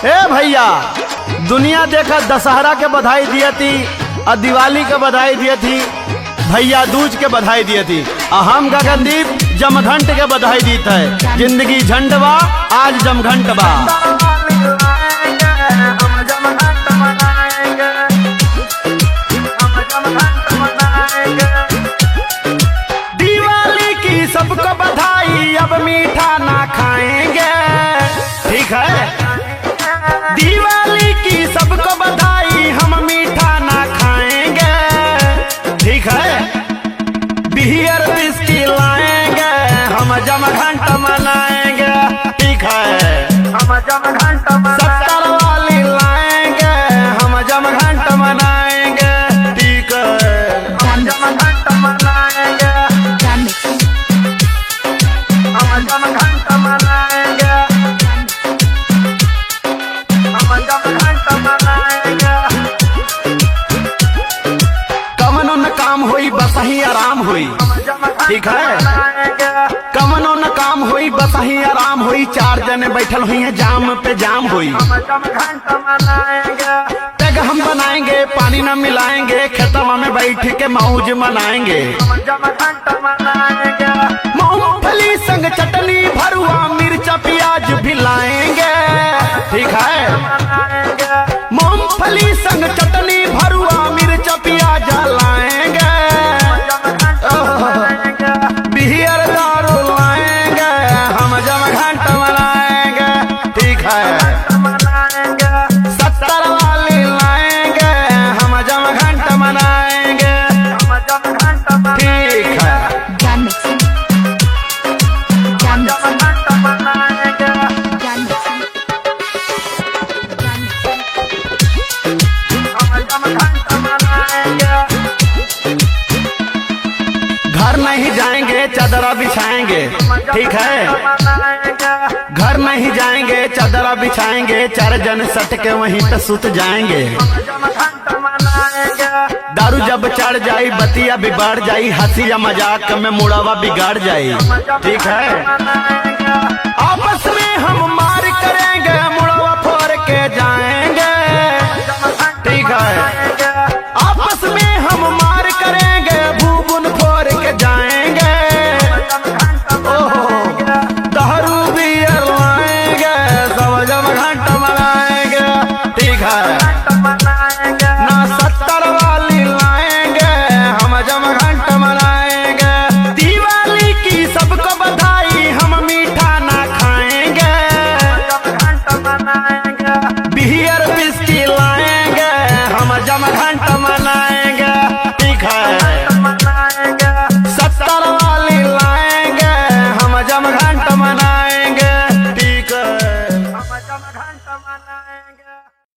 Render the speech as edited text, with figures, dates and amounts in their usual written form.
ए भैया, दुनिया देखा दशहरा के बधाई दिया थी और दिवाली के बधाई दिया थी, भैया दूज के बधाई दिया थी, आ हम गगनदीप जमघंट के बधाई दीत है। जिंदगी झंडवा आज जमघंट बा। दिवाली की सबको बधाई, अब मीठा ना खाएंगे, ठीक है। दिवाली की सबको बधाई, हम मीठा ना खाएंगे, ठीक है। बियर विस्की लाएंगे, हम जमघंट मनाएंगे, ठीक है। हम जमघंट 70 वाली लाएंगे, हम जमघंट मनाएंगे, ठीक है। हम जमघंट मनाएंगे, हम जमघंट मनाएंगे, हम जमघंट मनाएंगे। कवनो न काम होई बस ही आराम होई, ठीक है। कवनो न काम होई बस ही आराम होई, चार जने बैठल हुई है जाम पे जाम होई। हम जमघंट मनाएंगे, पेग हम बनाएंगे, पानी न मिलाएंगे, खेतवा में बैठ के मौज मनाएंगे। हम जमघंट मनाएंगे, मूंगफली संग चटनी भरुआ मिर्चा प्याज भी लाएंगे, ठीक है। मनाएंगे, मूंगफली संग चटनी भरुआ मिर्चा प्याज लाएंगे, जमघंट मनाएंगे, बियर दारू लाएंगे, हम जमघंट मनाएंगे, ठीक है। मनाएंगे, 70 वाली लाएंगे, हम जमघंट मनाएंगे, हम जमघंट ठीक है। जमघंट मनाएंगे, हम जमघंट मनाएंगे। घर नहीं जाएंगे चादरा बिछाएंगे, ठीक है। घर नहीं जाएंगे चादरा बिछाएंगे, चार जन सट के वहीं पे सुत जाएंगे। दारू जब चढ़ जाई बतिया बिगाड़ जाई, हंसी या मजाक में मुड़ावा बिगाड़ जाई, ठीक है। आपस में हम मार करेंगे, मुड़ावा फोड़ के जाएंगे, ठीक है। आपस में हम मार करेंगे, भूबुन फोड़ के जाएंगे, ओहो दारू बियर लाएंगे, सब जमघंट मनाएंगे, ठीक है।